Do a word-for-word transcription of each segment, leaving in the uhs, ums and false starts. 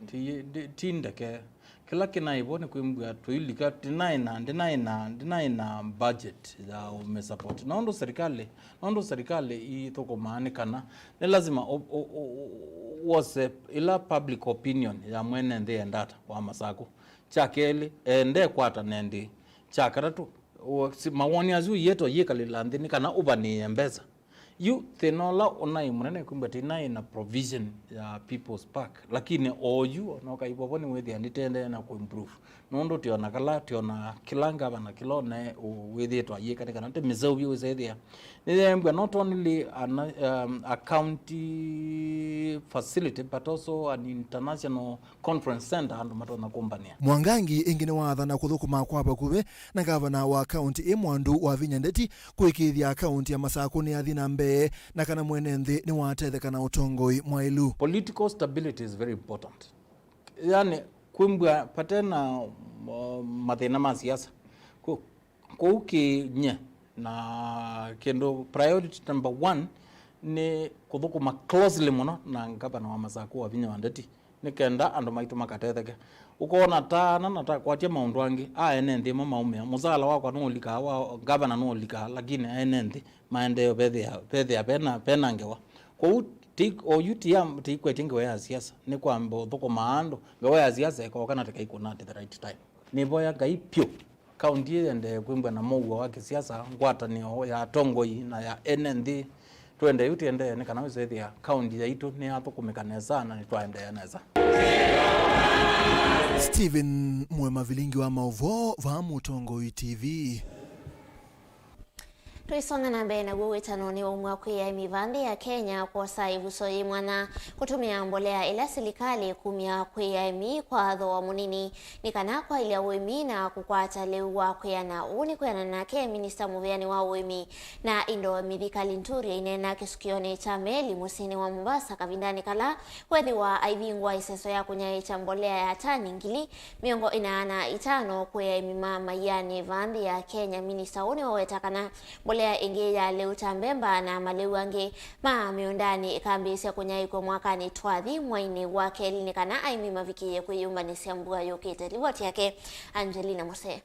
Ti, ti, ti ndeke. Kĩla kĩnaĩ vo nĩ kwĩmbw'a tũilika, ndinaĩ na, ndinaĩ na, ndinaĩ na budget ya ũmĩsupport. Nũndũ serikali, nũndũ serikali ithũkũmaa nĩ kana nĩ lazima ũ-, ũ-, ũ-, ũ-, wose ĩla public opinion ya mwene nthĩ endata wa Masakũ. Kya kelĩ, ende kwatane nthĩ. Kya katatũ, ũ-, si-, mawoni asu yĩtwa yĩkalĩla nthĩ nĩ kana ũvanĩĩe mbesa. Yu thĩna ũla ũnaĩ mũnene kwĩmbwa tĩnaĩ na provision ya People's Park, lakini oyu ona ũkaivovo nĩwĩthĩa nditendee na kũimprove. Nũndũ tĩona kala, tĩona kĩla ngavana kĩla ũnaĩ wĩthĩĩtwe ayĩka nĩ kana tĩmĩseũvye wĩsethĩa nĩyembwa not only an, um, a county facility but also an international conference center andũ matonya kũmbanĩa. Mwangangi ĩngĩ nĩwaathana kũthũkũma kwa vakuvĩ na ngavana wa kaunti ĩ Mwandu Wavinya Ndeti kũĩkĩĩthya kaunti ya Masakũ nĩyathi na mbee na kana mwene nthĩ nĩwatetheka na ũtongoi mwaĩlu. Political stability is very important. Yani, kwĩmbwa pate na, uh, mathĩna ma siasa. Ku-, Kũu kĩ nye, na kĩndũ priority number one nĩ kũthũkũma closely mũno na ngavana wa Masakũ Wavinya Ndeti, nĩ kenda andũ maitũ makatetheke. Ũkona ta ana na takwatya maũndũ angĩ, a ene nthĩ mo maumĩa. Mũsaala wakwa nũũlikaa, wa ngavana nũũlikaa, lakini ene nthĩ maendeeo vethĩa, vethĩa vena, vena ngewa. Kwoou ti, oyu ti ya, tiikwetye ngewa ya siasa, nĩ kwamba ũthũkũmaa andũ. Ngewa ya siasa ĩkooka na tĩkaikũna at the right time. Nĩvoya Ngai pyũ. Kaunti ĩendee kwĩmbwa na mũuo wa kĩsiasa, ngwatanĩo ya atongoi na ya ene nthĩ. Twende yu tĩendee nĩ kana wĩsethĩa kaunti yaitũ nĩyathũkũmĩka nesa na nĩtwaendeea nesa. Stephen Mwema, vilingi wa maũvoo, vaa Mũtongoi T V. Tũisonga na mbee, naw'o wĩtano nĩ waumw'a kwĩ aĩmi va nthĩ ya Kenya kwosa ĩvuso yĩ mwanya kũtũmĩa mbolea ĩla silikalĩ kumya kwĩ aĩmi kwa thooa mũnini nĩ kana kwaĩlya ũĩmi na kũkwata lĩu wa kwĩana. Ũu nĩ kwĩanana nake minista mũvĩanĩ wa ũĩmi na indo Mithika Linturi aineena kĩsukĩonĩ kya meli mũsyĩnĩ wa Mombasa kavindanĩ kala wethĩwa aivingũa ĩseso ya kũnyaĩĩkya mbolea ya tani ngili mĩongo ĩna na itano kwĩ aĩmi ma maianĩ va nthĩ ya Kenya. Minista ũũ nĩwaweta kana mbolea ĩngĩ ya lĩu ta mbemba na malĩu angĩ ma mĩũndanĩ ĩkambĩĩsya kũnyaĩĩkw'a mwakanĩ twathi mwainĩ wa kelĩ nĩ kana aĩmi mavikĩĩe kwĩyũmbanĩsya mbua yũkĩte. Livoti yake Angelina Mose.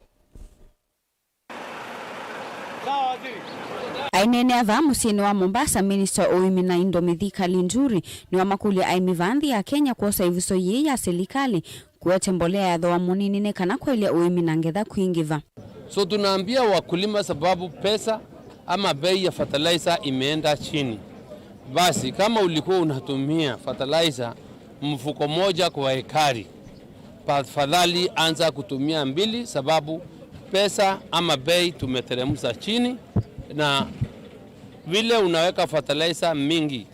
Aineenea vaa mũsyĩnĩ wa Mombasa, minista wa ũĩmi na indo Mithika Linturi nĩwamakũlya aĩmi va nthĩ ya Kenya kwosa ĩvuso yĩĩ ya silikalĩ kũete mbolea ya thooa mũnini nĩ kana kwaĩlya ũĩmi na ngetha kwingĩva. So tunaambia wakulima sababu pesa ama bei ya fertilizer imeenda chini. Basi kama ulikuwa unatumia fertilizer mfuko moja kwa ekari, tafadhali anza kutumia mbili, sababu pesa ama bei tumeteremsha chini, na vile unaweka fertilizer mingi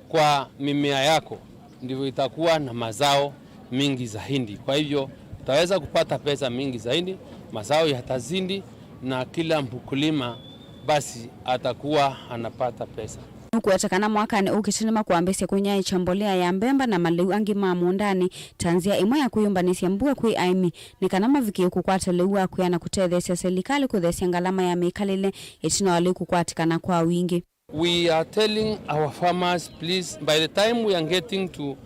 kwa mimea yako ndivyo itakuwa na mazao mingi zaidi. Kwa hivyo utaweza kupata pesa mingi zaidi, mazao yatazidi, na kila mkulima basi atakuwa anapata pesa. Nũkũweta kana mwakanĩ ũkĩte nĩmakwambĩĩsya kũnyaĩĩkya mbolea ya mbemba na malĩu angĩ ma mũũndanĩ ta nzĩa ĩmwe ya kwĩyũmbanĩsya mbua kwĩ aĩmi nĩ kana mavikĩe kũkwata lĩu wa kwĩana kũtetheesya silikalĩ kũthesya ngalama ya mĩkalĩle ĩtina wa lĩu kũkwatĩkana kwa wingĩ. We are telling our farmers, please, by the time we are getting to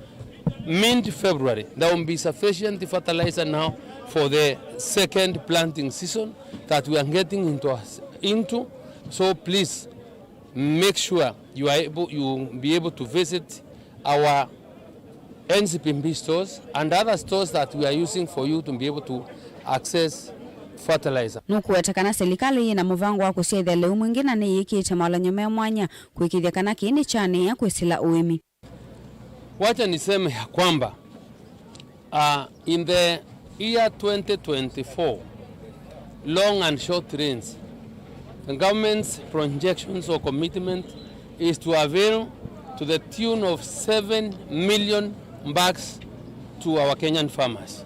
mid February, there will be sufficient fertilizer now for the second planting season that we are getting into, into. So please make sure you are able, you will be able to visit our N C P B stores and other stores that we are using for you to be able to access fertilizer. Nũkũweta kana silikalĩ yĩ na mũvango wa kũsyaĩthya lĩu mwingĩ na nĩyĩkĩĩte mawalany'o me mwanya kũĩkĩĩthya kana kĩĩ nĩkyanĩĩa kwĩsĩla ũĩmi. Wacha niseme ya kwamba, uh, in the year twenty twenty-four, long and short range, the government's projections or commitment is to avail to the tune of seven million bucks to our Kenyan farmers,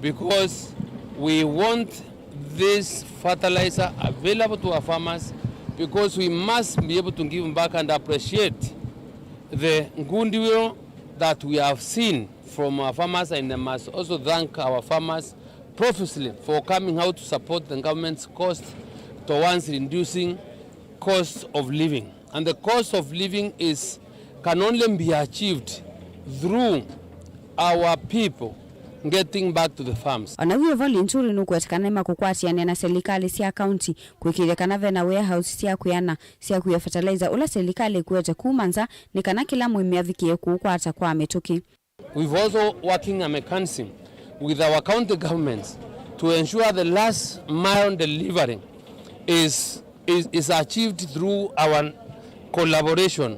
because we want this fertilizer available to our farmers, because we must be able to give back and appreciate the goodwill that we have seen from our farmers, and I must also thank our farmers profusely for coming out to support the government's cost towards reducing cost of living. And the cost of living is, can only be achieved through our people getting back to the farms. Ona wĩ Evoli Nturi nũkwetĩkana nĩmakũkwatĩanĩa na silikalĩ sya kaunti kũĩkĩĩthya kana vena warehouse sya kwĩana sya kũia fertilizer ũla silikalĩ ĩkuete kuma nza nĩ kana kĩla mũĩmi avikĩe kũũkwata kwa mĩtũkĩ. We've also working a mechanism with our county governments to ensure the last mile delivery is, is, is achieved through our collaboration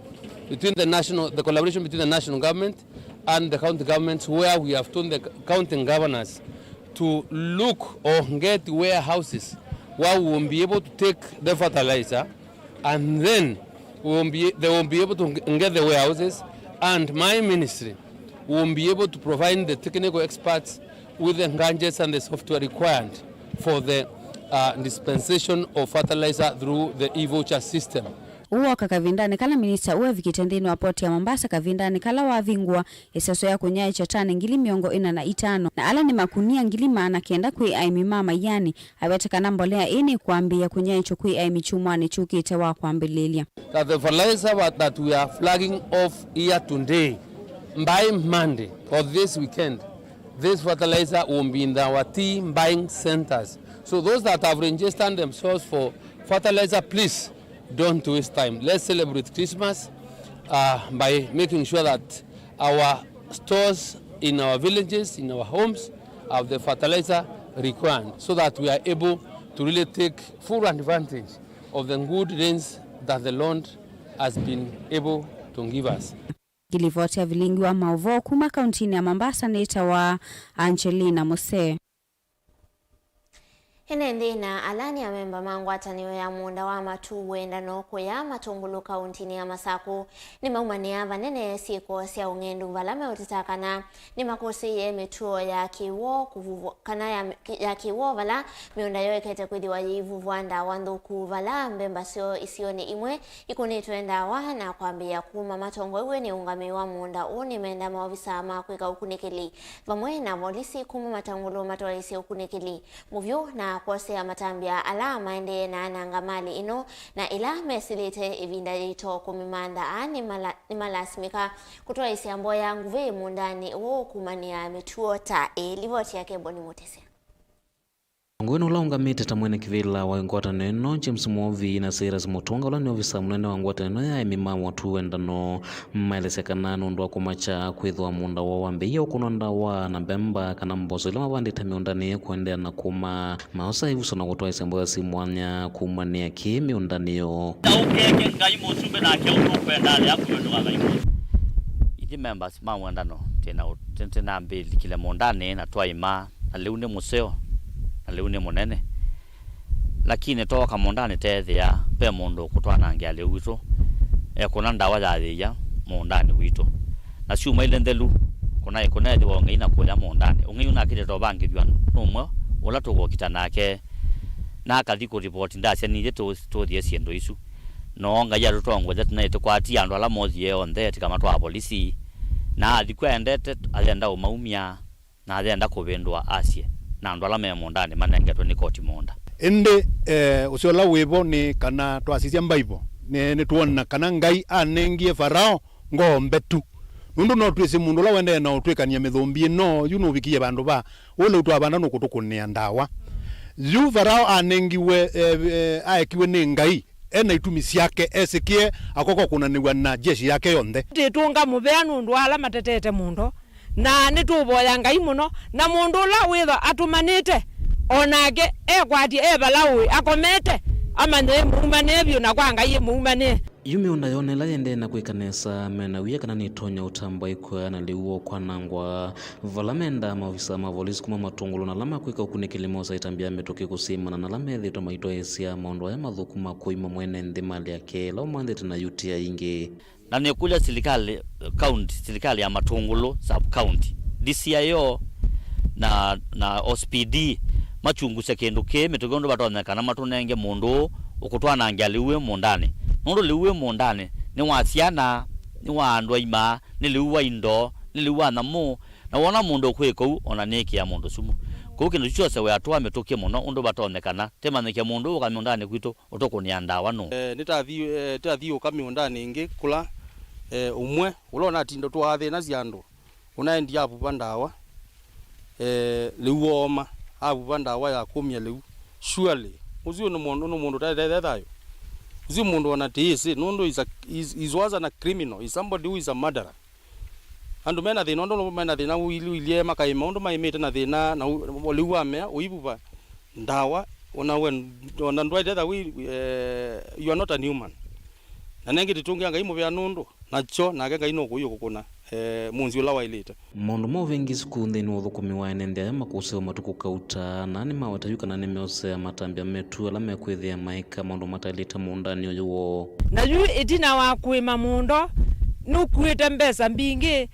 between the national, the collaboration between the national government and the county governments, where we have told the county governors to look or get warehouses where we will be able to take the fertilizer, and then we will be, they will be able to get the warehouses, and my ministry will be able to provide the technical experts with the gadgets and the software required for the, uh, dispensation of fertilizer through the e-voucher system. Ũũ woka kavindanĩ kala minista ũũ evikĩte nthĩnĩ wa poti ya Mombasa kavindanĩ kala wavingũa ĩseso ya kũnyaĩĩkya tani ngili mĩongo ĩna na itano na ala nĩ makunia ngili maana kenda kwĩ aĩmi ma maianĩ. Aweta kana mbolea ĩĩ nĩkwambĩĩa kũnyaĩĩkya kwĩ aĩmi kyumwanĩ kyũkĩte wa kwambĩlĩlya. That the fertilizer wa-, that we are flagging off here today, by Monday or this weekend, this fertilizer will be in our tea buying centers. So those that have registered themselves for fertilizer, please don't waste time. Let's celebrate Christmas, uh, by making sure that our stores in our villages, in our homes, have the fertilizer required so that we are able to really take full advantage of the good rains that the Lord has been able to give us. Ngilivoti ya vilingi wa maũvoo kuma kauntinĩ ya Mombasa nĩtawa Angelina Musee. Ene nthĩ na ala nĩ amemba ma ngwatanĩo ya mũũnda wa Matuu Wendano kũya Matũngũlũ kauntinĩ ya Masakũ nĩmaumanĩa vanene syĩko sya ũng'endu vala meũteta kana nĩmakũsĩĩe mĩtuo ya kĩw'ũ kũvuvwa, kana ya, ya kĩw'ũ vala mĩũnda yoekete kwĩthĩwa yĩivuvwa ndawa nthũku, vala mbemba syoo isionĩ imwe ikũnĩtwe ndawa na kwambĩĩa kuma. Matongoew'e nĩ ũngamĩi wa mũũnda ũũ nĩmenda maovisaa ma kwĩka ũkunĩkĩli vamwe na volisi kuma Matũngũlũ matwaĩĩsye ũkunĩkĩli mũvyũ na kwosea matambya ala maendee na ananga malĩ ĩno na ĩla mesĩlĩte ĩvinda yĩito kũmĩmantha. Aa nĩmala-, nĩmalasimĩka kũtwaĩĩsya mboya nguvĩ mũũndanĩ ũũ kumanĩa mĩtuo ta ĩĩ. Livoti yake Boni Mũtĩsya. Ngũĩ nĩ ũla ũngamĩte ta mwene kĩvĩla wa ngwatanĩo ĩno, James Mwovi, na Cyrus Mũtũnga, ũla nĩ ovisa mũnene wa ngwatanĩo ĩno ya aĩmi ma Matuu Wendano, maelesya kana nũndũ wa kũmakya kwĩthĩwa mũũnda woo wambĩĩe ũkũnwa ndawa na mbemba kana mboso ila mavandĩte mĩũndanĩ kũendeea na kũma, maosa ĩvuso na kũtwaĩsya mboya syĩ mwanya kumanĩa kĩĩ mĩũndanĩ yoo. Taũkeke Ngai mũsumbĩ nake ũndũ ũkwenda alea kũvĩndũka Ngai mũsumbĩ. Ithyĩ members ma Wendano twĩ na ũ-, twĩ, twĩ na mbĩlikile mũũndanĩ na twaima, na lĩu nĩ mũseo, na lĩu nĩ mũnene. Lakini twooka mũũndanĩ teethĩa ve mũndũ ũkũtwanangĩa lĩu witũ, ekũna ndawa ya yĩia mũũndanĩ witũ. Na syuma ilĩ nthelu, kũna, kũneethĩwa ũng'ei na kũya mũũndanĩ. Ũng'ei ũnakĩte tũvangĩthw'a nũmwe ũla tũkũkita nake, na akathi kũripoti ndasya nithyĩ tũ-, tũthie syĩndũ isu. Noo Ngai atũtongoesya tũnaĩ tũkwatie andũ ala mothie onthe tikamatwaa volisi. Na athi kw'aendete ayenda ũmaumya, na ayenda kũvĩndũa asye, na andũ ala me mũũndanĩ manengetwe nĩ koti mũũnda. Ĩndĩ, eh, ũseo ũla wĩ vo nĩ kana twasisya Mbaivo, nĩ, nĩtwona kana Ngai anengie Farao ngoo mbetu. Nũndũ no twĩsĩ mũndũ ũla ũendee na ũtwĩkany'a mĩthũmbi ĩno, yu nũvikie vandũ va, ũũ lĩu twavanda nũkũtũkũnĩa ndawa. Yu Farao anengiwe, eh, eh, aekiwe nĩ Ngai, e na itumi syake, esĩkĩe akoka ũkũnanĩw'a na jeshi yake yonthe. Tũtũnga mũvea nũndũ wa ala matetete mũndo, na nĩtũũvoya Ngai mũno, na mũndũ ũla wĩthwa atũmanĩte, o nake ekwatye e vala ũĩ akomete, amanye ĩmũumanĩe vyũ na kwa Ngai ĩmũumanĩe. Yu mĩũnda yoo na ĩla yĩendee na kwĩka nesa, me na wia kana nĩtonya ũtambwa ĩkw'a na lĩu woo kwanangwa. Vala mendaa maovisa ma volisi kuma Matũngũlũ na ala makwĩka ũkunĩkĩli mosa ĩtambya ya mĩtũkĩ kũsyĩmana na ala methĩĩtwe maitwaĩĩsya maũndũ aya mathũku ma kũima mwene nthĩ malĩ yake ĩla ũmanthĩte na U T I ingĩ. Na nĩkũlya silikalĩ, county, silikalĩ ya Matũngũlũ sub county, D C I O na, na O C P D machungusye kĩndũ kĩĩ mĩtũkĩ ũndũ vatonyeka na matũnenge mũndũ ũũ ũkũtwanangĩa lĩu wĩ mũũndanĩ. Nũndũ lĩu wĩ mũũndanĩ nĩ wa syana, nĩ wa andũ aima, nĩ lĩu wa indo, nĩ lĩu wa nyamũ, na wona mũndũ ũkwĩka ũu, ona nĩĩkĩa mũndũ sumu. Kwoou kĩndũ kĩu kyose wĩatũa mĩtũkĩ mũno ũndũ vatonyekana. Tĩmanyĩke mũndũ ũũ ũka mĩũndanĩ kwitũ ũtũkũnĩa ndawa nũũ? Eh, nĩtathi-, eh, twathiũũka mĩũndanĩ ĩngĩ kũla, eh, ũmwe ũla ũnatinda ũtũathĩnasya andũ, Ũnaendie avuva ndawa, eh, lĩu ooma, avuva ndawa ya kũmya lĩu. Surely, ũsu nĩ mũndũ, nĩ mũndũ ũtaete thayũ. Ũsu mũndũ ona tĩĩsĩ, nũndũ is a, is, is was an, a criminal, is somebody who is a murderer. Andũ mena thĩna, ũndũ mena thĩna ũilyĩ makaĩma, ũndũ maĩmĩte na thĩna, na ũ-, lĩu wamea, ũivuva ndawa, ona we, ona ndwaĩte thayũ, eh, you are not an human. Na nengĩ tĩtũngĩa Ngai mũvea nũndũ nakyo, nake Ngai nũkũiũkũkũna, eh, mũnzi ũla waĩlĩte. Maũndũ ma ũvĩngĩ sukulu nthĩnĩ wa ũthũkũmi wa ene nthĩ aya makũsĩwa matukũ kauta, na nĩmaweta yu kana nĩmeũsea matambya metu ala mekwĩthĩa maĩka maũndũ mataĩlĩte mũũndanĩ ũyũ woo. Na yu ĩtina wa kũĩma mũũndo, nũkuĩte mbesa mbingĩ,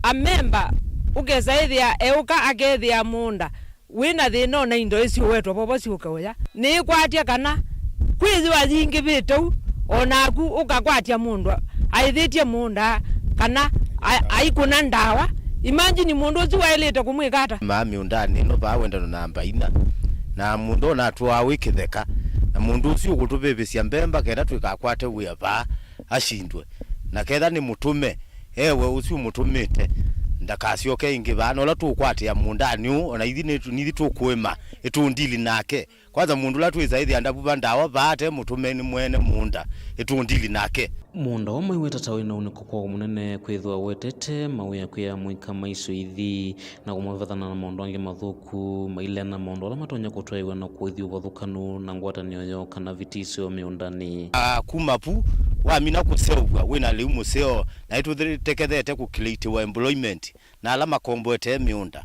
amemba ũkesa ĩthĩa eũka akethĩa mũũnda wĩ na thĩna, ona indo ĩsiũwetwa vovo syũke ũya. Nĩĩkwatya kana kwĩthĩwa yingĩvĩte ũu, o naku ũkakwatya mũndũ aĩthĩtye mũũnda kana a-, aikũna ndawa. Imagine mũndũ ũsu waĩlĩte kũmwĩka ata? Maa mĩũndanĩ ĩno vaa wendano namba ina, na mũndũ ona atũaa wĩ kĩtheka, na mũndũ ũsu ũkũtũvĩvĩsya mbemba kenda tũikakwate wĩa vaa, ashindwe. Na ketha nĩ mũtũme, ewe ũsu ũmũtũmĩte ndakasyoke ĩngĩ vaa, na ũla tũũkwatĩa mũũndanĩ ũũ, ona ithi nĩ, nĩthi tũkũĩma, ĩtũndili nake. Kwanza mũndũ ũla twĩsa ĩthĩa ndavuva ndawa vaa ate mũtũme nĩ mwene mũũnda, ĩtũndili nake. Mũũnda ũmwe wĩta ta wĩna ũnĩko kwa mũnene kwĩthĩwa wetete mawĩa kwĩa amũika maisyo ithi na kũmavethanana na maũndũ angĩ mathũku, maileana maũndũ ala matonya kũtwaĩwa na kũĩthi ũvathũkanu na ngwatanĩo yoo kana vitisyo mĩũndanĩ. Ah, kuma vu, wamina kũseũvw'a, wĩna lĩu mũseo, na nĩtũtekethete kũkilĩitĩwa employment na ala makomboetee mĩũnda.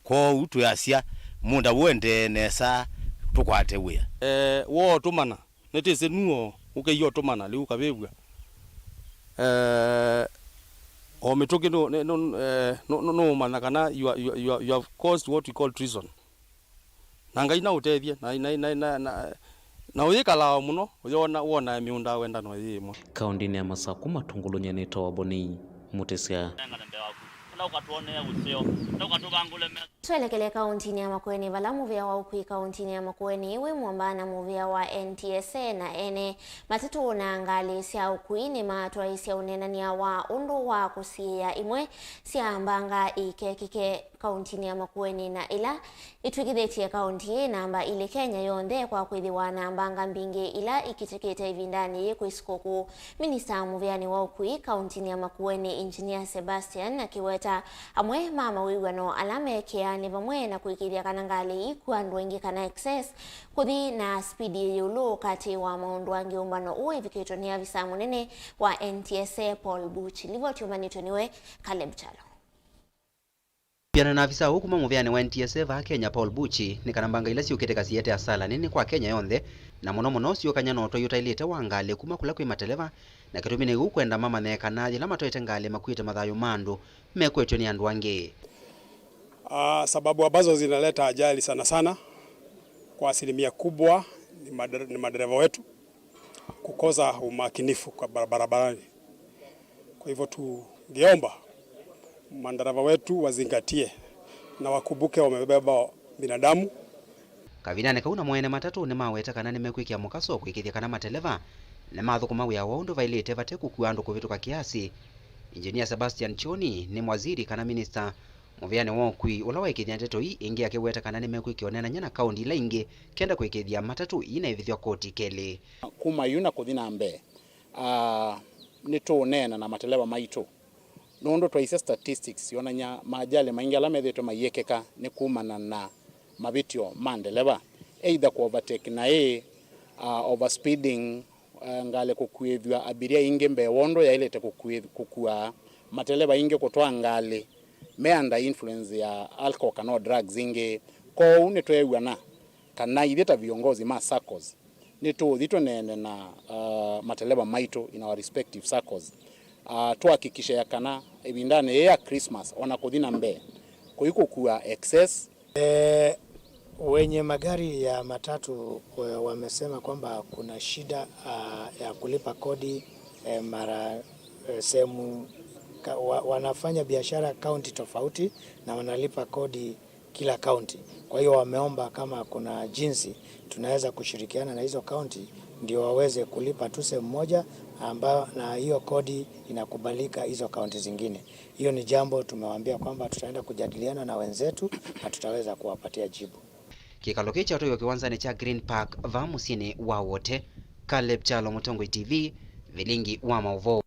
Kwoou twĩasya, mũũnda ũendee nesa, tũkwate wĩa. Eh, wootũmana, nĩtĩsĩ nuo ũkĩie ũtũmana, lĩu ũkavĩvw'a. Eh, o mĩtũkĩ nũ-, nĩ-, nũ-, eh, nũ-, nũ-, nũũmanya kana you are, you are, you are, you have caused what we call treason. Na Ngai naũtethye, na, na, na, na, na, na ũyĩkalaa o mũno, ũyona, wona mĩũnda wendano yĩ ĩmwe. Kaũndĩnĩ ya Masakũ, Matũngũlũ, nyie nĩtawa Boni Mũtĩsya. Nengane mbee waku. Enda ũkatwonee ũseo. Enda ũkatũvangũle mesa. Twelekele kaũntĩnĩ ya Makueni, vala mũvĩa wa ũkui kaũntĩnĩ ya Makueni wĩ mwamba na mũvĩa wa N T S A na ene matatũ na ngalĩ sya ũkui nĩmatwaĩsye ũneenany'a wa ũndũ wa kũsiĩĩa imwe sya mbanga ikekĩke kaũntĩnĩ ya Makueni, na ĩla ĩtw'ĩkĩthĩtye kaũntĩ yĩ namba ilĩ Kenya yonthe kwa kwĩthĩwa na mbanga mbingĩ ila ikitĩkĩte ĩvindanĩ yĩ kwĩ sikũkũ. Minista mũvĩanĩ wa ũkui kaũntĩnĩ ya Makueni, Engineer Sebastian, akĩweta amwe ma mawĩw'ano ala mekĩaa nĩ vamwe na kũĩkĩĩthya kana ngalĩ iikua andũ aingĩ kana excess, kũthi na spidi yĩ ĩũlũ, katĩ wa maũndũ angĩ. Ũmbano ũũ wĩvikĩtwe nĩ avisa mũnene wa N T S A, Paul Buchi. Livoti ũmbanĩtwe nĩwe Caleb Kyalo. Kwĩanana na avisa ũũ kuma mũvĩanĩ wa N T S A vaa Kenya, Paul Buchi, nĩ kana mbanga ila syũkĩte kasiete asala nene kwa Kenya yonthe, na mũno mũno syũkany'a na ũtwai ũtaĩlĩte wa ngalĩ kuma kũla kwĩ mateleva, na kĩtumi nĩ ũu kwenda mamanye kana yĩla matwaĩte ngalĩ makuĩte mathayũ ma andũ mekwetw'e nĩ andũ angĩ. Ah, sababu ambazo zinaleta ajali sana sana kwa asilimia kubwa ni madere-, ni madereva wetu kukosa umakinifu kwa bara-, barabarani. Kwa hivyo tungeomba madereva wetu wazingatie na wakumbuke wamebeba binadamu. Kavindanĩ kau namo ene matatũ nĩmaweta kana nĩmekwĩkĩa mũkaso kũĩkĩĩthya kana mateleva nĩmathũkũma wĩa woo ũndũ vaĩlĩte vate kũkua andũ kũvĩtũka kĩasi. Engineer Sebastian Choni nĩ waziri kana minista mũvĩanĩ wa ũkui ũla waĩkĩĩthya ndeto ii ĩngĩ akĩweta kana nĩmekwĩkĩa ũneenany'a na kaũnti ila ingĩ kenda kũĩkĩĩthya matatũ ii na ĩvĩthw'a koti kelĩ. Kuma yu na kũthi na mbee, ah, nĩtũũneena na mateleva maitũ, nũndũ twaisye statistics yonany'a maajali maingĩ ala methĩĩtwe maiĩkĩka nĩ kumana na mavĩtyo ma ndeleva, either kũ overtake naĩ, ah, overspeeding, eh, ngalĩ kũkuĩthw'a abiria ingĩ mbee wa ũndũ yaĩlĩte kũkuĩ-, kũkua, mateleva ingĩ kũtwaa ngalĩ me under influence ya alcohol kana o drugs ingĩ. Kwoou nĩtweew'ana kana ithyĩ ta viongozi ma saccos nĩtũũthi tũneene na, uh, mateleva maitũ in our respective saccos, uh, tũhakikishe ya kana ĩvindanĩ yĩĩ ya Christmas ona kũthi na mbee kũikũkua excess. Eh, wenye magari ya matatu, eh, wamesema kwamba kuna shida, ah, ya kulipa kodi, eh, mara, eh, sehemu ka-, wa-, wanafanya biashara kaunti tofauti na wanalipa kodi kila kaunti. Kwa hiyo wameomba kama kuna jinsi tunaweza kushirikiana na hizo kaunti ndio waweze kulipa tu sehemu moja, amba-, na hiyo kodi inakubalika hizo kaunti zingine. Hiyo ni jambo tumewaambia kwamba tutaenda kujadiliana na wenzetu na tutaweza kuwapatia jibu. Kĩkalo kĩĩ kyatwaiwe kĩwanzanĩ kya Green Park vaa mũsyĩnĩ wa Wote. Caleb Kyalo, Mũtongoi T V, vilingi wa maũvoo.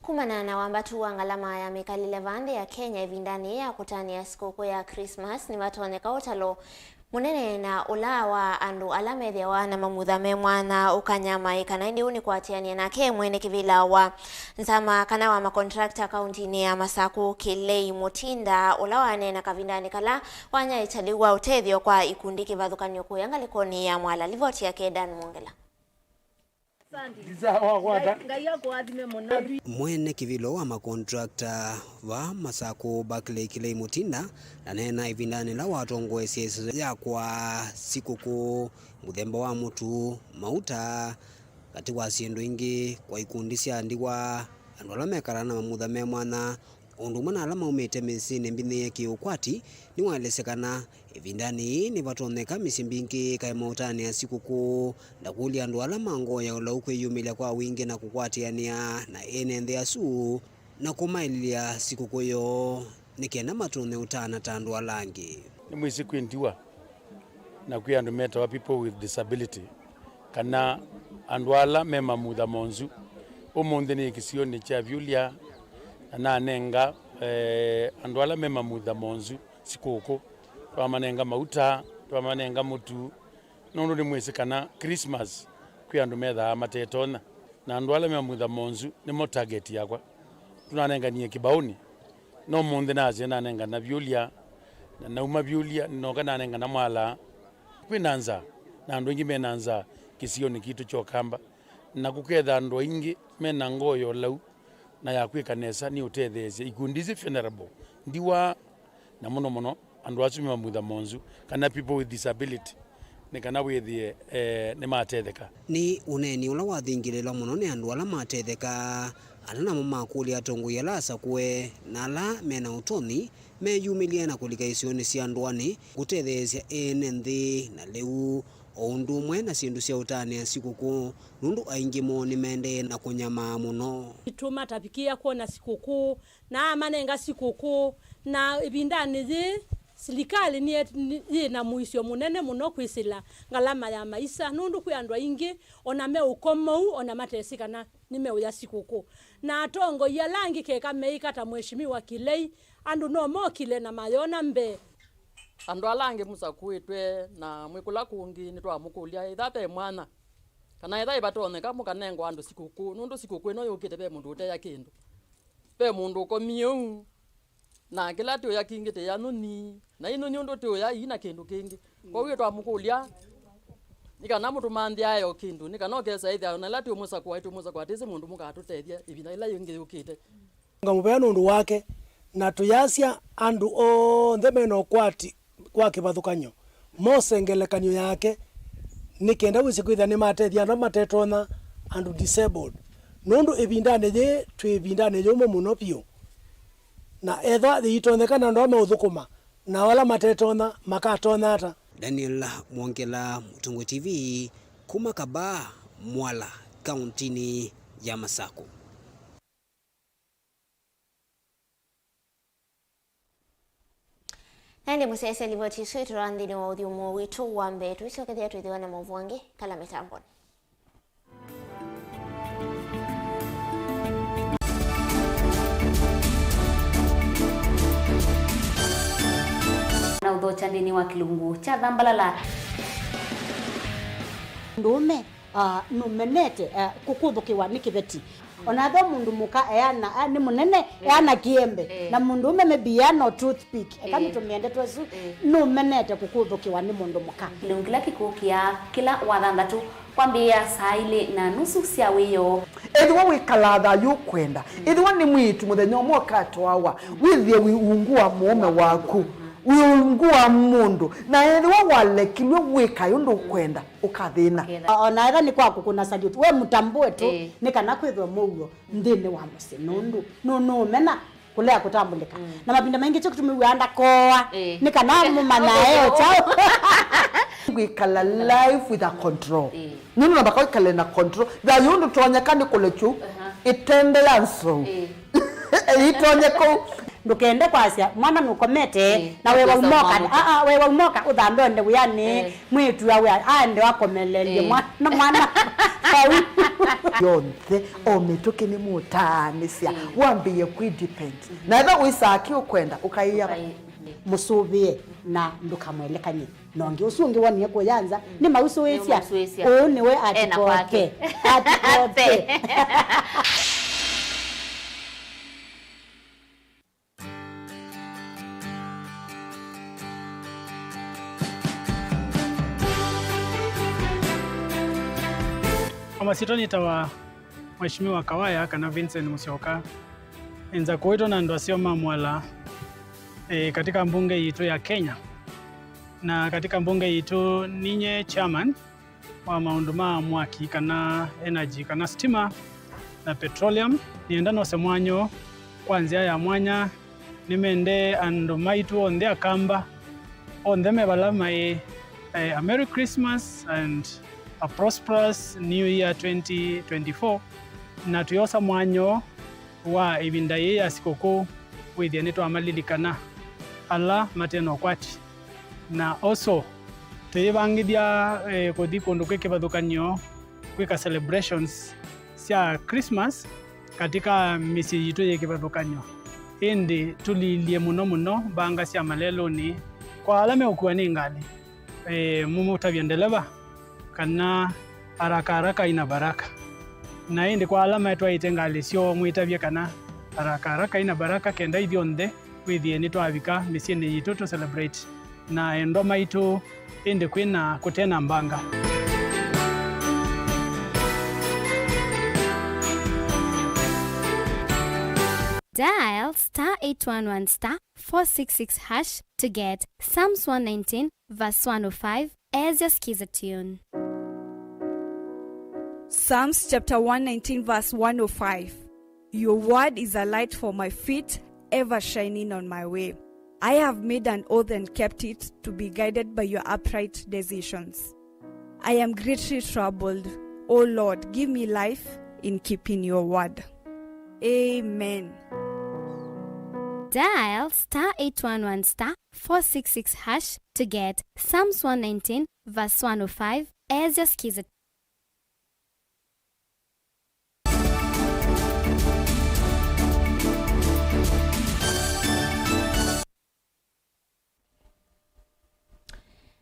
Kumana na wambatu wa ngalama ya mĩkalĩle vaa nthĩ ya Kenya ĩvindanĩ yĩĩ ya kũtanĩa sikũkũ ya Christmas, nĩvatonyeka ũtalo mũnene na ũla wa andũ ala methĩawa na mamutha me mwanya ũkanyamaĩka. Na ĩndĩ ũũ nĩ kũatĩanĩa nake mwene kĩvĩla wa nzama kana wa makontrakta kauntinĩ ya Masakũ, Kĩlei Mũtinda, ũla waneena kavindanĩ kala wanyaĩĩkya lĩu wa ũtethyo kwa ikundi kĩvathũkany'o kũya ngalĩkonĩ ya Mwala. Livoti yake Dan Mwongela. Ngai akũathime mũno. Mwene kĩvĩlo wa makontrakta vaa Masakũ, Barclay Kĩlei Mũtinda, ndaneena ĩvindanĩ yĩla watongoesye ĩseso ya kwaa sikũkũ mũthemba wa mũtu, mauta, katĩ wa syĩndũ ingĩ, kwa ikundi sya ndiwa, andũ ala mekalaa na mamutha me mwanya, o ũndũ ũmwe na ala maumĩte mĩsyĩnĩ mbinĩĩe kĩ-ũkwati, nĩwaelesya kana ĩvindanĩ yĩĩ nĩvatonyeka mĩsyĩ mbingĩ ĩkaema ũtanĩa sikũkũ, na kũlya andũ ala ma ngoo ya ũlau kwĩyumĩlya kwa wingĩ na kũkwatĩanĩa na ene nthĩ asu na kũmaĩlĩlya sikũkũ yoo nĩ kenda matonye ũtana ta andũ ala angĩ. Nĩmwĩsĩ kwĩ ndiwa na kwĩ andũ metawa people with disability, kana andũ ala me mamutha monzu. Ũmũnthĩ nĩ kĩsionĩ kya Vyulia, na nanenga, eh, andũ ala me mamutha monzu sikũkũ. Twamanenga mauta, twamanenga mũtu, nũndũ nĩmwĩsĩ kana Christmas kwĩ andũ methaa matetonya, na andũ ala me mamutha monzu nĩmo target yakwa. Tũnanenganie kĩbaũnĩ, no ũmũnthĩ nasye nanengana Vyulia, na nauma Vyulia, nĩnoka nanengana Mwala. Kwĩ na nzaa, na andũ aingĩ me na nzaa kĩsionĩ kitũ kya Ũkamba, na kũketha andũ aingĩ me na ngoo ya ũlau na ya kwĩka nesa nĩ ũtetheesya ikundi isu vulnerable, ndiwa, na mũno mũno andũ asu me mamutha monzu, kana people with disability, nĩ kana wĩthĩe, eh, nĩmatetheka. Nĩ ũneeni ũla wathingĩlĩlwa mũno nĩ andũ ala matetheka, ala namo makũlya atongoi ala asakũe na ala me na ũtonyi meyumĩlye na kũlika isionĩ sya ndũanĩ kũtetheesya ene nthĩ na lĩu, o ũndũ ũmwe na syĩndũ sya ũtanĩa sikũkũ, nũndũ aingĩ moo nĩmaendee na kũnyamaa mũno. Nĩtũmatavikĩĩa kwona sikũkũ, na amanenga sikũkũ, na ĩvindanĩ yĩĩ, silikalĩ nĩ, nĩ, yĩ na mũisyo mũnene mũno kwĩsĩla ngalama ya maisa, nũndũ kwĩ andũ aingĩ, o na me ũkomou, o na matesĩ kana nĩmeũya sikũkũ. Na atongoi ala angĩ keka meĩka ta Mheshimiwa Kilei, andũ no mokile na mayona mbee. Andũ ala angĩ mũsakũĩtwe na mwĩ kũla kũngĩ nĩtwamũkũlya ĩtha ve mwanya, kana ĩtha ĩvatonyeka mũkanengwa andũ sikũkũ, nũndũ sikũkũ ĩno yũkĩte ve mũndũ ũteya kĩndũ. Ve mũndũ ũkomie ũu, na kĩla tĩũya kingĩ tĩya nyũnyi, na inyũnyi ũndũ tĩũya ii na kĩndũ kĩngĩ. Kwoou twamũkũlya nĩ kana mũtũmanthĩae o kĩndũ, nĩ kana ũkesa ĩthĩa na ĩla twĩmũsakũa, twĩmũsakũa atĩsĩ mũndũ mũkatũtethya ĩvinda ĩla yĩngĩ yũkĩte. Ngamũvea nũndũ wake, na tũyasya andũ onthe mena ũkwati wa kĩvathũkany'o mose ngelekany'o yake, nĩ kenda wĩsĩ kwĩthĩa nĩmatethya andũ ala matetonya, andũ disabled, nũndũ ĩvindanĩ yĩĩ twĩ ĩvindanĩ yũmũ mũno vyũ, na ethwa yĩitonyeka na andũ ala meũthũkũma, nao ala matetonya makatonya ata? Daniel Mwongela, Mũtongoi T V, kuma Kabaa, Mwala, kauntinĩ ya Masakũ. Na ĩndĩ mũsyaĩĩsya livoti ĩsu ĩtũtwaa nthĩnĩ wa ũthyũmũo witũ wa mbee. Tũisyokethya twĩthĩwa na maũvoo angĩ kala mĩtambonĩ. Na ũthokya nthĩnĩ wa kĩlungu kya thambalala. Ndũũme, ah, nũmenete, ah, kũkũthũkĩwa nĩ kĩveti. Ona ethĩwa mũndũ mũka eana, ah, nĩ mũnene, eh, eana kĩembe. Eh. Na mũndũũme maybe eana o toothpick. Eka, eh, nĩtũmĩe ndeto ĩsu, eh, nũmenete kũkũthũkĩwa nĩ mũndũ mũka. Kĩlungu kĩla kĩkũkĩa kĩla wathanthatũ kwambĩĩa saa ilĩ na nusu sya wĩoo. Ethĩwa wĩkalaa thayũ ũkwenda, ethĩwa nĩ mwĩĩtu mũthenya ũmwe ũkatwawa, wĩthĩe wĩ ungu wa mũũme waku, wĩ ungu wa mũndũ, na ethĩwa walekilwe wĩkae ũndũ ũkwenda, ũkathĩna. Ũkethĩa. O na ethĩwa nĩ kwa kũkũna salute, we mũtambũe tu, ĩĩ, nĩ kana kwĩthwe mũuo nthĩnĩ wa mũsyĩ, nũndũ nũ-, nũũmena kũlea kũtambũlĩka. Mm. Na mavinda maingĩ kyo kĩtumi wĩaa ndakooa, ĩĩ, nĩ kana mũmanyae o kyaũ. Kwĩkala life with a control. Ĩĩ. Nũndũ namba kwĩkale na control. Thayũ ndũtonyeka nĩ kũlekyu. Aha. Ĩtende ya nsou. Ĩĩ. Ĩtonye kũu. Ndũkende kwasya mwana nũkomete. Ĩĩ. Na wewa umoka. Aa, wewa umoka ũthambe onde wĩanĩ. Ĩĩ. Mwĩtu awe aende wakomelelie. Ĩĩ. Mwana, mwana. Vau. Yonthe o mĩtũkĩ nĩ mũtaanĩsya. Ĩĩ. Wambĩĩe kwĩ depend. Na ethĩwa wĩsaa kĩ ũkwenda ũkaĩa. Ũkaĩ-, ĩĩ. Mũsũvĩe na ndũkamwelekany'e. Na ũngĩ ũsu ũngĩ wonie kũya nza, nĩmausũĩsya. Nĩmausũĩsya. Ũũ nĩwe. Ena kwake. Atikote. Atikote. Kwa masyĩtwa nĩtawa Mheshimiwa Kawaya kana Vincent Musyoka. Nza kũĩtwa na andũ aseo ma Mwala, eh, katika mbunge yitũ ya Kenya. Na katika mbunge yitũ ninye chairman wa maũndũ ma mwaki kana energy kana stima na petroleum. Nĩenda nose mwanya ũũ kwa nzĩa ya mwanya nĩmendee andũ maitũ onthe Akamba onthe me vala maĩ, eh, a Merry Christmas and a prosperous New Year twenty twenty-four. Na twĩosa mwanya ũũ wa ĩvinda yĩĩ ya sikũkũ wĩthĩe nĩtwamalilikana ala mate na ũkwati. Na also, twĩyĩvangĩthya, eh, kũthi kũndũ kwĩ kĩvathũkany'o kwĩka celebrations sya Christmas katika mĩsyĩ yitũ yĩ kĩvathũkany'o. Ĩndĩ tũlilye mũno mũno mbanga sya malelũnĩ kwa ala meũkuwa nĩ ngalĩ. Eh, mũmũtavya ndeleva kana haraka haraka haina baraka. Na ĩndĩ kwa ala matwaĩte ngalĩ syoo, mwĩtavye kana haraka haraka haina baraka, kenda ithyonthe wĩthĩe nĩtwavika mĩsyĩnĩ yitũ tũ celebrate na endwa maitũ, ĩndĩ kwĩna kũte na mbanga. Dial star eight one one star four six six hash to get Psalms one nineteen verse one oh five as your Skiza tune. Psalms chapter one nineteen verse one oh five. Your word is a light for my feet, ever shining on my way. I have made an oath and kept it, to be guided by your upright decisions. I am greatly troubled. O Lord, give me life in keeping your word. Amen. Dial star eight one one star four six six hash to get Psalms one nineteen verse one oh five as your Skiza.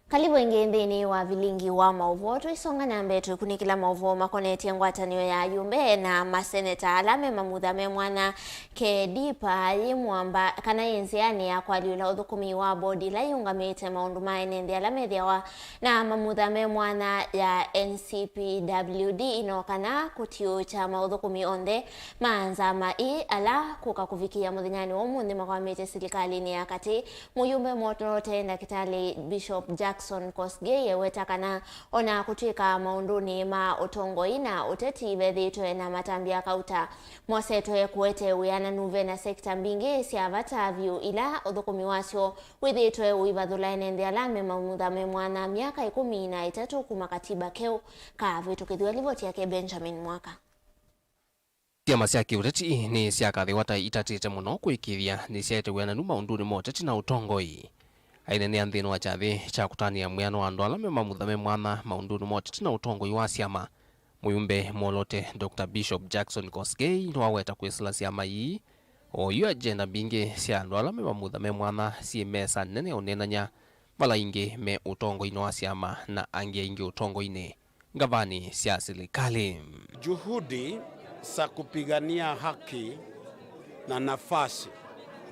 Karibu ĩngĩ nthĩnĩ wa vilingi wa maũvoo. Tũisonga na mbee tũikunĩkĩla maũvoo makonetye ngwatanĩo ya ayumbe na maseneta ala me mamutha me mwana. Kedipa yĩ mwamba kana yĩ nzĩanĩ ya kũalyũla ũthũkũmi wa bodi ĩla yĩũngamĩte maũndũ ma ene nthĩ ala methĩawa na mamutha me mwana ya N C P W D ĩno kana kũtiũũkya maũthũkũmi onthe ma nzama ii ala kũka kũvikĩĩa mũthenyanĩ wa ũmũnthĩ makwamĩte silikalĩnĩ ya katĩ. Mũyumbe Molote, Ndakĩtalĩ Bishop Jackson Kosgei eweta kana o na kũtw'ĩka maũndũnĩ ma ũtongoi na ũteti vethĩĩtwe na matambya kauta mosetwe kũete wĩananu, ve na sekita mbingĩ sya vata vyũ ila ũthũkũmi wasyo wĩthĩĩtwe ũivathũla ene nthĩ ala me mamutha me mwana myaka ĩkũmi na ĩtatũ kuma katiba keũ kavĩtũkĩthw'a. Livoti yake Benjamin Mwaka. Syama sya kĩũteti nĩsyakathĩwa ta itatĩte mũno kũĩkĩĩthya nĩsyaete wĩananu maũndũnĩ ma ũteti na ũtongoi. Ainenea nthĩnĩ wa kyathĩ kya kũtanĩa mwĩano wa andũ ala me mamutha me mwana maũndũnĩ ma ũteti na ũtongoi wa syama, mũyumbe Molote Doctor Bishop Jackson Kosgei nĩwaweta kwĩsĩla syama ii, oyu agenda mbingĩ sya andũ ala me mamutha me mwana syĩ mesa nene ya ũneenany'a, vala aingĩ me ũtongoinĩ wa syama na angĩ aingĩ ũtongoinĩ ngavanĩ sya silikalĩ. Juhudi za kupigania haki na nafasi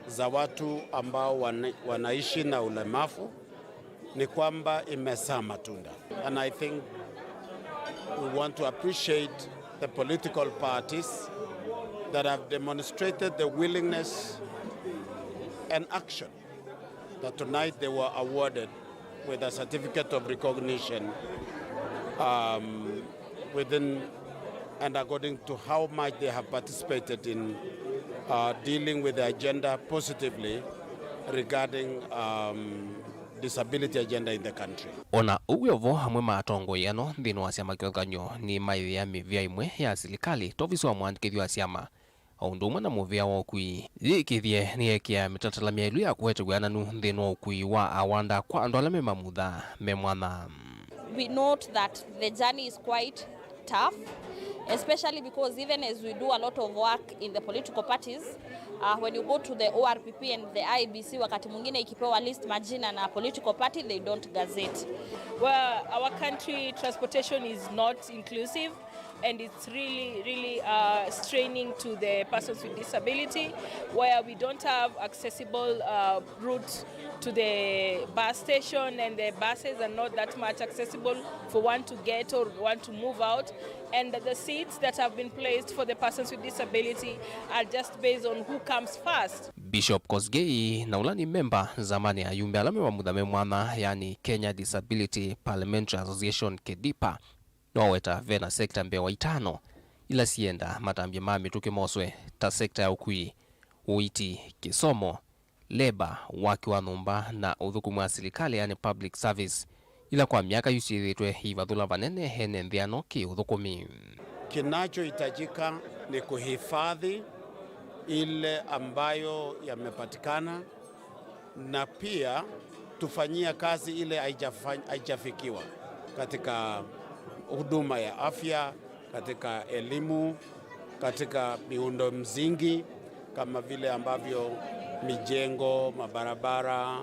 za watu ambao wana-, wanaishi na ulemavu ni kwamba imezaa matunda. And I think we want to appreciate the political parties that have demonstrated the willingness and action that tonight they were awarded with a certificate of recognition, um, within and according to how much they have participated in, uh, dealing with the agenda positively regarding, um, disability agenda in the country. Ona ũu wĩ o vo, amwe ma atongoi ano nthĩnĩ wa syama kĩvathũkany'o nĩmaĩvĩa mĩvĩa ĩmwe ya silikalĩ ta ovisi wa mũandĩkĩthya wa syama, o ũndũ ũmwe na mũvĩa wa ũkui. Yĩĩkĩĩthye nĩyeekĩa mĩtalatala myaĩlu ya kũete wĩananu nthĩnĩ wa ũkui wa awanda kwa andũ ala me mamutha me mwanya. We note that the journey is quite tough, especially because even as we do a lot of work in the political parties, uh, when you go to the O R P P and the I E B C, wakati mwingine ikipewa list majina na political party, they don't gazette. Well, our country transportation is not inclusive, and it's really, really uh, straining to the persons with disability, where we don't have accessible uh, routes to the bus station, and the buses are not that much accessible for one to get or one to move out, and the seats that have been placed for the persons with disability are just based on who comes first. Bishop Kosgei, na ũla nĩ memba nzamanĩ ya ayumbe ala me mamutha me mwanya, yani Kenya Disability Parliamentary Association, KEDIPA, nĩwaweta ve na sekta mbee wa itano ila siendaa matambya ma mĩtũkĩ moswe, ta sekta ya ũkui, ũiiti, kĩsomo, leba, waki wa nyũmba, na ũthũkũmi wa silikalĩ, yani public service, ila kwa myaka yu syĩthĩĩtwe iivathũla vanene ene nthĩ ano kĩ ũthũkũmi. Kinachohitajika ni kuhifadhi ile ambayo yamepatikana, na pia tufanyia kazi ile haijafa-, haijafikiwa katika huduma ya afya, katika elimu, katika miundo msingi kama vile ambavyo mijengo, mabarabara,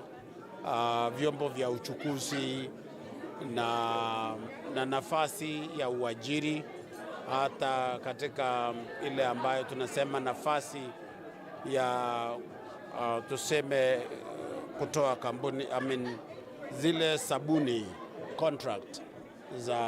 ah, vyombo vya uchukuzi na, na nafasi ya uajiri, hata katika ile ambayo tunasema nafasi ya, uh, tuseme, kutoa kampuni, I mean, zile sabuni contract za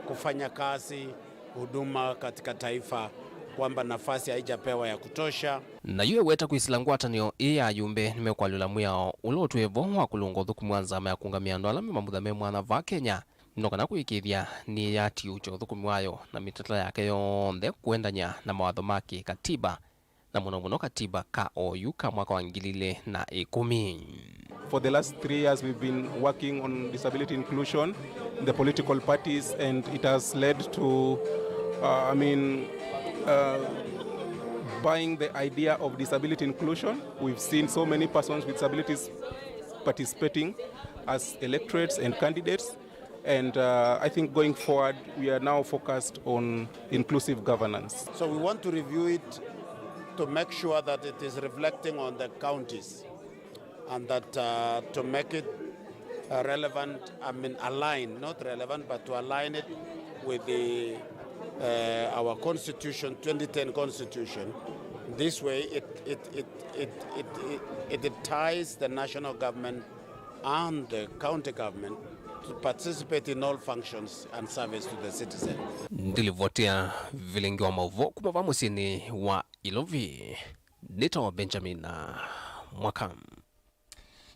kufanya kazi huduma katika taifa, kwamba nafasi haijapewa ya kutosha. Na yu eweta kwĩsĩla ngwatanĩo ĩĩ ya ayumbe nĩmekũalyũla mwĩao ũla ũtwĩe vo wa kũlũnga ũthũkũmi wa nzama ya kũũngamĩa andũ ala me mamutha me mwanya vaa Kenya, no kana kũĩkĩĩthya nĩyatiũkya ũthũkũmi wayo na mĩtalatala yake yonthe kũendany'a na mawatho ma kĩ-katiba, na mũno mũno katiba ka oyu ka mwaka wa ngili ilĩ na ĩkũmi. For the last three years, we've been working on disability inclusion in the political parties, and it has led to, uh, I mean, uh, buying the idea of disability inclusion. We've seen so many persons with disabilities participating as electorates and candidates. And, uh, I think going forward, we are now focused on inclusive governance. So we want to review it to make sure that it is reflecting on the counties, and that, uh, to make it, uh, relevant, I mean, align, not relevant, but to align it with the, uh, our constitution, twenty ten constitution. This way, it, it, it, it, it, it, it ties the national government and the county government to participate in all functions and service to the citizen. Ndilivotia vilingi wa maũvoo kuma va mũsyĩnĩ wa Ilovi, nĩtawa Benjamin Mwaka.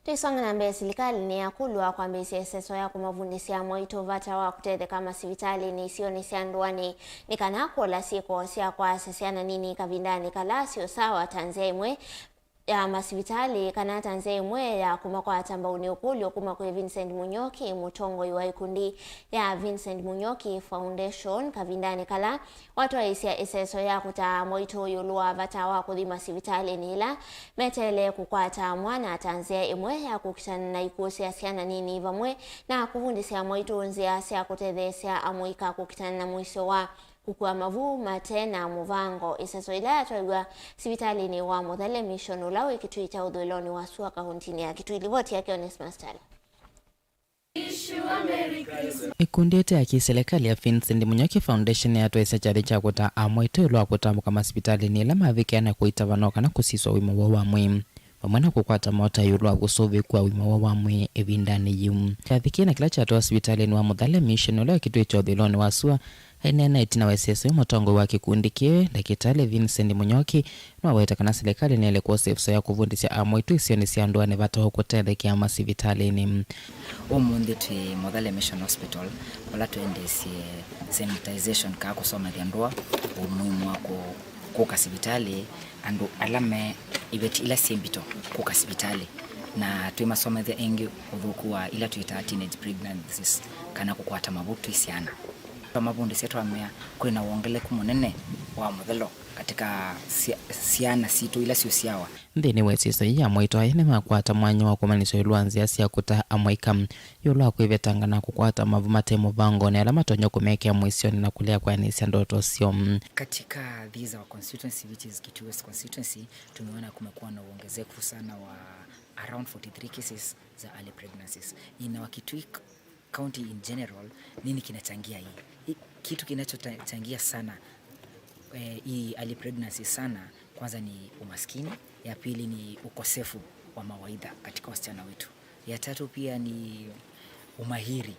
Twĩsonga na mbee, silikalĩ nĩyakũlw'a kwambĩĩsya ĩseso ya kũmavundĩsya amwaitũ vata wa kũtetheka masivitalĩnĩ isionĩ sya ndũanĩ nĩ kana kũola syĩko sya kwaasya syana nini kavindanĩ kala syo sawa ta nzĩa ĩmwe ya masivitalĩ, kana ta nzĩa ĩmwe ya kũmakwata mbau. Nĩ ũkũlyo kuma kwĩ Vincent Munyoki, mũtongoi wa ĩkundi ya Vincent Munyoki Foundation, kavindanĩ kala watwaĩĩsya ĩseso ya kũtaa amwaitũ ĩũlũ wa vata wa kũthi masivitalĩnĩ ĩla meteele kũkwata mwana ta nzĩa ĩmwe ya kũkitana na ikw'ũ sya syana nini, vamwe na kũvundĩsya amwaitũ nzĩa sya kũtetheesya amũika kũkitana na mũisyo wa kũkua mavu mate na mũvango. Ĩseso ĩla yatwaiw'a sivitalĩnĩ wa Mũthale Mission ũla wĩ Kitui kya ũthũĩlonĩ wa sua kauntinĩ ya Kitui. Livoti yake Onesmus Tala. Ĩkundi ĩte ya kĩsilikalĩ ya Vincent Mũnyoki Foundation yatwaĩsya kyathĩ kya kũtaa amwaitũ ĩũlũ wa kũtambũka masivitalĩnĩ ĩla mavikĩa na kũitavana kana kũsiswa ũima woo wa mwĩĩ, vamwe na kũkwata mota ĩũlũ wa kũsũvĩkwa ũima woo wa mwĩĩ ĩvindanĩ yĩu. Kyathĩ kĩĩ na kĩla kyatwawa sivitalĩnĩ wa Mũthale Mission ũla wĩ Kitui kya ũthũĩlonĩ wa sua, aineena ĩtina wa ĩseso yĩu, mũtongoi wa kĩkundi kĩĩ, Ndakĩtalĩ Vincent Mũnyoki, nĩwaweta kana silikalĩ nĩyaĩle kwosa ĩvuso ya kũvundĩsya amwaitũ isionĩ sya ndũanĩ vata wa kũtethekea masivitalĩnĩ. Ũmũnthĩ twĩ Mũthale Mission Hospital, vala tũendesye sensitization, kaa kũsomethya andũ ũmũimu wa kũ-, kũka sivitalĩ, andũ ala me iveti ila syĩ mbito kũka sivitalĩ. Na twĩmasomethya ĩngĩ ũthũku wa ila twĩtaa teenage pregnancies, kana kũkwata mavu twĩ syana. Twamavundĩsya twamea, kwĩ na wongeleku mũnene wa mũthelo katika sya-, syana sitũ ila syũsyawa. Nthĩnĩ wa ĩsĩso yĩĩ, amwaitũ aya nĩmakwata mwanya wa kũmanyĩsya ĩũlũ wa nzĩa sya kũtaa amwaika ĩũlũ wa kwĩvetanga na kũkwata mavu mate mũvangonĩ, ala matonya kũmekĩa mũisyonĩ na kũlea kwĩanĩsya ndoto syoo. Katika these our constituency, which is Kitui West constituency, tumeona kumekuwa na uongezefu sana wa around forty-three cases za early pregnancies. In our Kitui County in general, nini kinachangia hii? Hii, kitu kinachochangia sana, eh, hii early pregnancy sana, kwanza ni umaskini, ya pili ni ukosefu wa mawaidha katika wasichana wetu, ya tatu pia ni umahiri.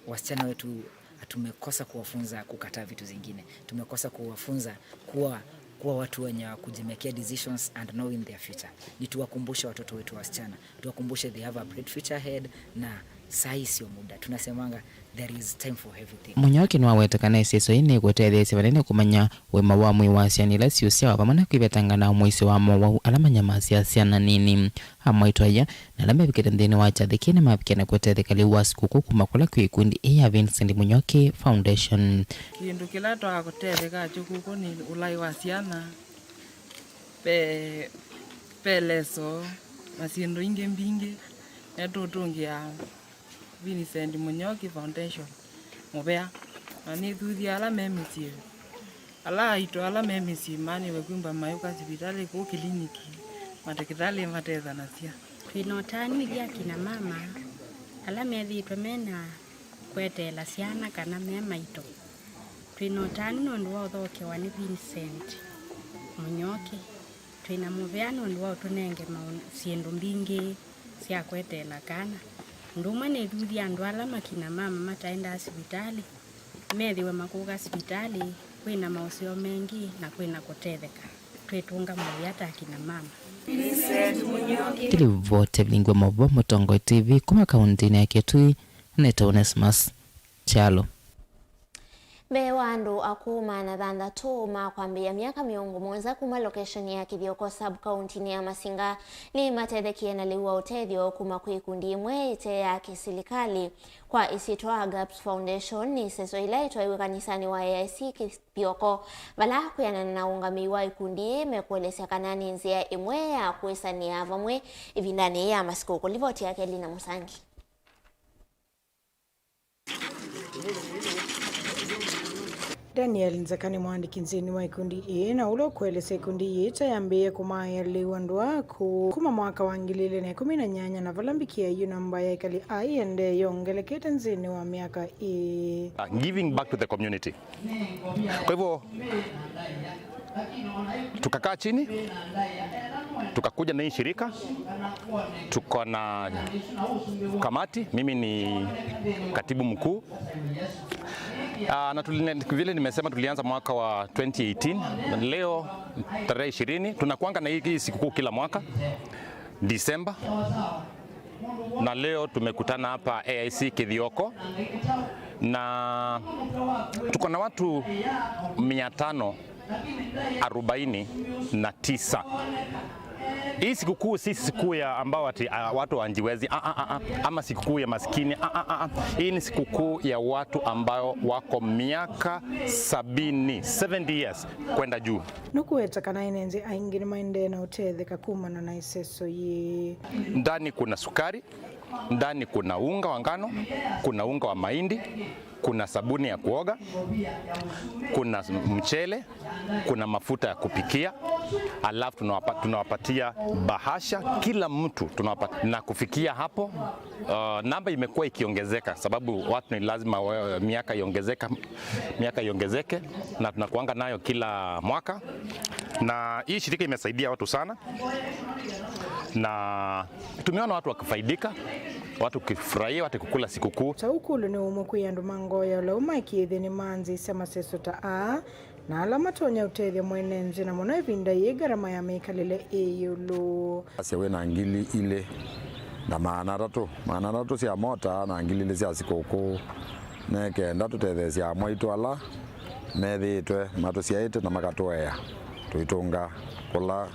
Wasichana wetu tumekosa kuwafunza kukataa vitu zingine, tumekosa kuwafunza kuwa, kuwa watu wenye wa kujimekea decisions and knowing their future. Ni tuwakumbushe watoto wetu wasichana, tuwakumbushe they have a bright future ahead, na saa hii sio muda. Tunasemanga there is time for everything. Mũnyoki nĩwaweta kana ĩsĩso yĩĩ nĩkũtetheesya vanene kũmanya ũima wa mwĩĩ wa syana ila syũsyawa, vamwe na kwĩvetanga na mũisyo wa mowau ala manyamasya syana nini. Amwaitũ aya na ala mevikĩte nthĩnĩ wa kyathĩ kĩĩ nĩmavikĩe na kũtetheka lĩu wa sikũkũ kuma kũla kwĩ ikundi ĩĩ ya Vincent Mũnyoki Foundation. Kĩndũ kĩla twakũtetheka kyo kũkũ nĩ ũlai wa syana, pe, pe leso na syĩndũ ingĩ mbingĩ. Nĩtũtũngĩa Vincent Mũnyoki Foundation mũvea, na nĩthuthya ala me mĩsyĩ, ala aitũ ala me mĩsyĩ manĩwe kwĩmba mayũka sivitalĩ kũu kiliniki, matakĩtalĩ matethanasya. Twĩ na ũtanu ithyĩ akina mama ala methĩĩtwe me na kweteela syana kana me maitũ. Twĩ na ũtanu nũndũ wa ũthokewa nĩ Vincent Mũnyoki. Twĩ na mũvea nũndũ wa ũtũnenge maũndũ, syĩndũ mbingĩ sya kweteela kana. Ũndũ ũmwe nĩthuthya andũ ala makina mama mataendaa sivitalĩ, methĩwe makũka sivitalĩ, kwĩ na maũseo mengĩ na kwĩ na kũtetheka. Twĩtũnga mũvea ta akina mama. Kĩlivoti Vilingwe Mavo, Mũtongoi T V, kuma kaũntĩnĩ ya Kitui, nĩtawa Onesmus Kyalo. Mbee wa andũ akũũ maana thanthatũ ma kwambĩĩa myaka mĩongo mũonza kuma location ya Kithioko sub-county-nĩ ya Masinga nĩmatethekie na lĩu wa ũtethyo kuma kwĩ ikundi imwe ite ya kĩsilikalĩ. Kwa ĩsyĩtwa Gaps Foundation, nĩ ĩseso ĩla ĩtwaiwe kanisanĩ wa A I C Kithioko, vala kwĩanana na ũngamĩi wa ikundi ii mekũelesya kana nĩ nzĩa ĩmwe ya kwĩsanĩa vamwe ĩvindanĩ yĩĩ ya masikũkũ. Livoti yake Lina Mũsangi. Daniel Nzeka nĩ mũandĩki nthĩnĩ wa ikundi ii, na ũla ũkũelesya ikundi ii ta yambĩĩe kũmaĩa lĩu andũ akũũ kuma mwaka wa ngili ilĩ na ĩkũmi na nyanya, na vala mbikie yu namba ya ekali aa ĩendee yongelekete nthĩnĩ wa myaka ĩĩ. Uh, giving back to the community. Kwa hivyo, tukakaa chini, tukakuja na hii shirika, tuko na kamati, mimi ni katibu mkuu. Ah, na tuli-, vile nimesema, tulianza mwaka wa twenty eighteen. Leo tarehe ishirini, tunakuanga na hii, hii sikukuu kila mwaka Disemba. Na leo tumekutana hapa A I C Kithioko, na tuko na watu mia tano arobaini na tisa. Hii sikukuu si sikukuu ya ambao ati, ah, watu hawajiwezi, ah, ah, ah, ah, ama sikukuu ya maskini, ah, ah, ah, ah. Hii ni sikukuu ya watu ambao wako miaka sabini, seventy years kwenda juu. Nũkũweta kana ene nthĩ aingĩ nĩmaendee na ũtetheka kumana na ĩseso yĩĩ. Ndani kuna sukari, ndani kuna unga wa ngano, kuna unga wa mahindi, kuna sabuni ya kuoga, kuna mchele, kuna mafuta ya kupikia, alafu tunawapa-, tunawapatia bahasha kila mtu, tunawapa-, na kufikia hapo, uh, namba imekuwa ikiongezeka sababu watu ni lazima wa-, miaka iongezeka, miaka iongezeke, na tunakuanga nayo kila mwaka, na hii shirika imesaidia watu sana, na tumeona watu wakifaidika, watu wakifurahia, watu kukula sikukuu. Ta ũkũlyo nĩ ũmwe kwĩ andũ ma ngoo ya ũlau maĩkĩĩthye nĩmanzĩsya maseso ta aa, na ala matonya ũtethya mwene nthĩ, na mũno ĩvinda yĩĩ ngarama ya mĩkalĩle ĩ ĩũlũ. Asya wĩ na ngili ilĩ na maana atatũ, maana atatũ sya mota na ngili ilĩ sya sikũkũ, nĩ kenda tũtetheesya amwaitũ ala methĩĩtwe matũsyaĩte na makatũea tũitũnga kũla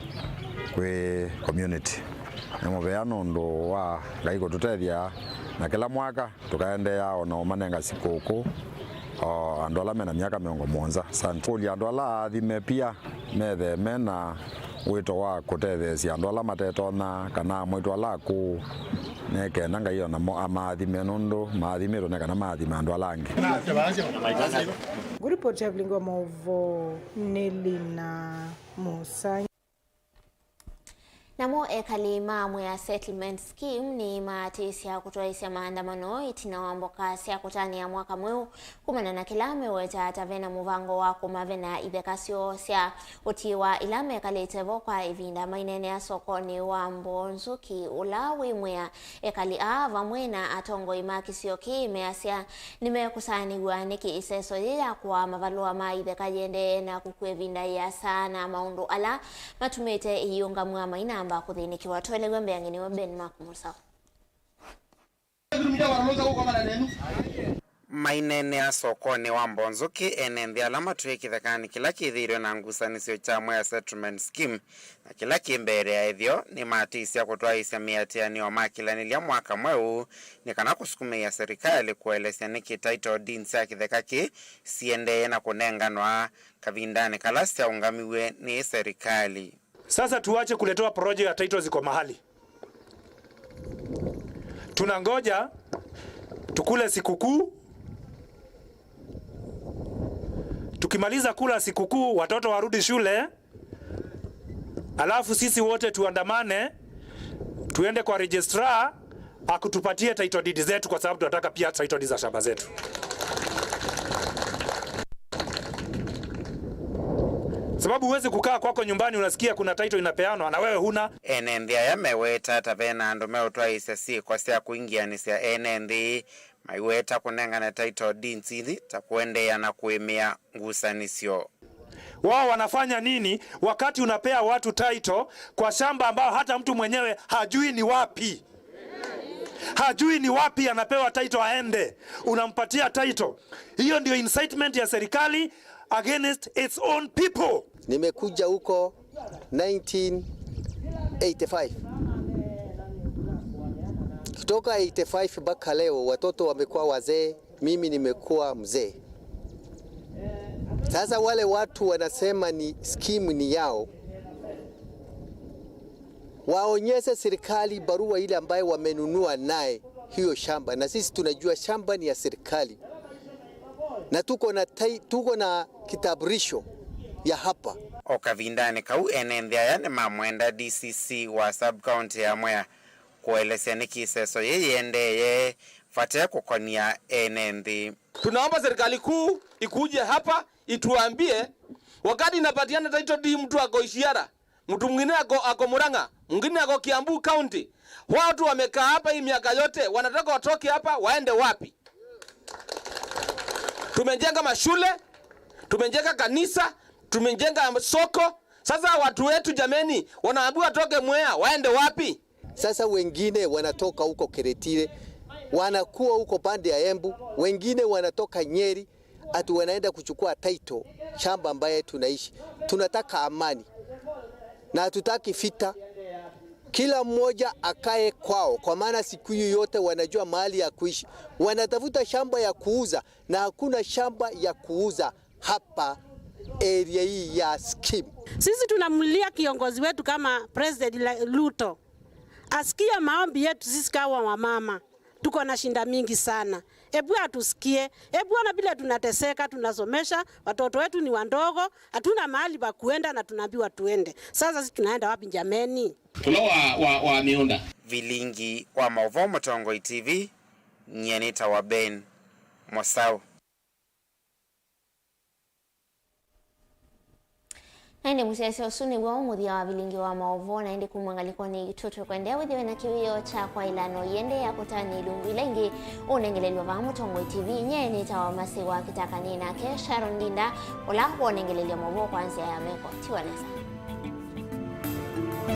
kwĩ community. Nĩ mũvea nũndũ wa Ngai kũtũtethya, na kĩla mwaka tũkaendeea o na ũmanenga sikũkũ o andũ ala mena myaka mĩongo mũonza. Asante. Kũlya andũ ala aathime pia metheme na wĩto wa kũtetheesya andũ ala matetonya kana amwaitũ ala akũũ, nĩ kenda Ngai o namo amaathime, nũndũ maathimĩtwe nĩ kana maathime andũ ala angĩ. Ngũripoti ya vilingi wa maũvoo nĩ Lina Mũsangi. Namo ekali ma Mwea Settlement Scheme nĩmaatĩsya kũtwaĩsya maandamano ĩtina wa mboka sya kũtanĩa mwaka mweũ kumana na kĩla meweta ta vena mũvango wa kũmavena itheka syoo sya ũtiĩwa ila mekalĩte vo kwa ĩvinda. Maineenea sokonĩ wa Mbonzuki ũla wĩ Mwea, ekali aa vamwe na atongoi ma kĩsio kĩĩ measya nĩmekũsaanĩw'a nĩkĩ ĩseso yĩ ya kũaa mavalũa ma itheka yĩendee na kũkw'a ĩvinda yĩasa na maũndũ ala matumĩte ĩiũngamw'a mainamba kũthĩnĩkĩwa. Twelew'a mbeange nĩwe Ben Mark Mũsao. Maineenea sokonĩ wa Mbonzuki, ene nthĩ ala matwĩe kĩthekanĩ kĩla kĩthĩĩtwe na ngusanĩsyo kya Mwea Settlement Scheme na kĩla kĩ mbee ya ĩtheo nĩmatĩsya kũtwaĩĩsya mĩatĩanĩo makĩlanĩlya mwaka mweũ nĩ kana kũsukumĩĩa serikali kũelesya nĩkĩ title deeds sya kĩtheka kĩĩ siendee na kũnenganwa kavindanĩ kala syaũngamiw'e nĩ serikali. Sasa tuache kuletewa porojo ya title ziko mahali. Tunangoja tukule sikukuu. Tukimaliza kula sikukuu, watoto warudi shule, alafu sisi wote tuandamane, tuende kwa registrar, akutupatie title deed zetu, kwa sababu tunataka pia title deed za shamba zetu. Sababu huwezi kukaa kwako nyumbani unasikia kuna title inapeanwa na wewe huna. Ene nthĩ aya meweta ta vena andũ meũtwaĩĩsya syĩko sya kũingĩanĩsya ene nthĩ, maiweta kũnengane title deeds ithi ta kũendeea na kũĩmĩa ngusanĩsyo. Wao wanafanya nini wakati unapea watu title kwa shamba ambao hata mtu mwenyewe hajui ni wapi? Hajui ni wapi anapewa title aende, unampatia title. Hiyo ndio incitement ya serikali against its own people. Nimekuja huko nineteen eighty-five. Kutoka eighty-five mpaka leo, watoto wamekuwa wazee, mimi nimekuwa mzee. Sasa wale watu wanasema ni scheme ni yao, waonyeshe serikali barua ile ambayo wamenunua naye hiyo shamba, na sisi tunajua shamba ni ya serikali na tuko na tai-, tuko na kitambulisho ya hapa. O kavindanĩ kau, ene nthĩ aya nĩmamwenda D C C wa sub-county ya Mwea kũelesya nĩkĩ ĩseso yĩĩ yĩendeeye vate kũkonia ene nthĩ. Tunaomba serikali kuu ikuje hapa ituambie, wakati inapatiana title deed mtu ako Isiara, mtu mwingine ako, ako Murang'a, mwingine ako Kiambu County. Watu wamekaa hapa hii miaka yote, wanataka watoke hapa, waende wapi? Tumejenga mashule, tumejenga kanisa, tumejenga soko. Sasa watu wetu jameni, wanaambiwa watoke Mwea, waende wapi? Sasa wengine wanatoka huko Keretile, wanakuwa huko pande ya Embu, wengine wanatoka Nyeri, ati wanaenda kuchukua title shamba ambaye tunaishi. Tunataka amani na hatutaki vita. Kila mmoja akae kwao, kwa maana siku hiyo yote wanajua mahali ya kuishi. Wanatafuta shamba ya kuuza na hakuna shamba ya kuuza hapa area hii ya scheme. Sisi tunamlilia kiongozi wetu kama President la-, Ruto. Asikie maombi yetu sisi kama wamama. Tuko na shinda mingi sana. Ebu atusikie. Ebu ona vile tunateseka, tunasomesha, watoto wetu ni wandogo, hatuna mahali pa kuenda na tunaambiwa tuende. Sasa sisi tunaenda wapi jameni? Tũla wa, wa, wa mĩũnda. Vilingi wa maũvoo Mũtongoi T V, nyie nĩtawa Ben Mũsaũ. Na ĩndĩ mũsyaĩĩsya ũsu nĩw'o mũthya wa vilingi wa maũvoo, na ĩndĩ kuma ngalĩkonĩ itũ tũkwendea wĩthĩwe na kĩwĩoo kya kwaĩla na ũiendeea kũtanĩa ilungu ila ingĩ ũnengelelw'a vaa Mũtongoi T V. Nyie nĩtawa Masi wa Kĩtaka, nĩ nake Sharon Ndinda, ũla wonengelelya maũvoo kwa nzĩa ya meko. Tiwa nesa.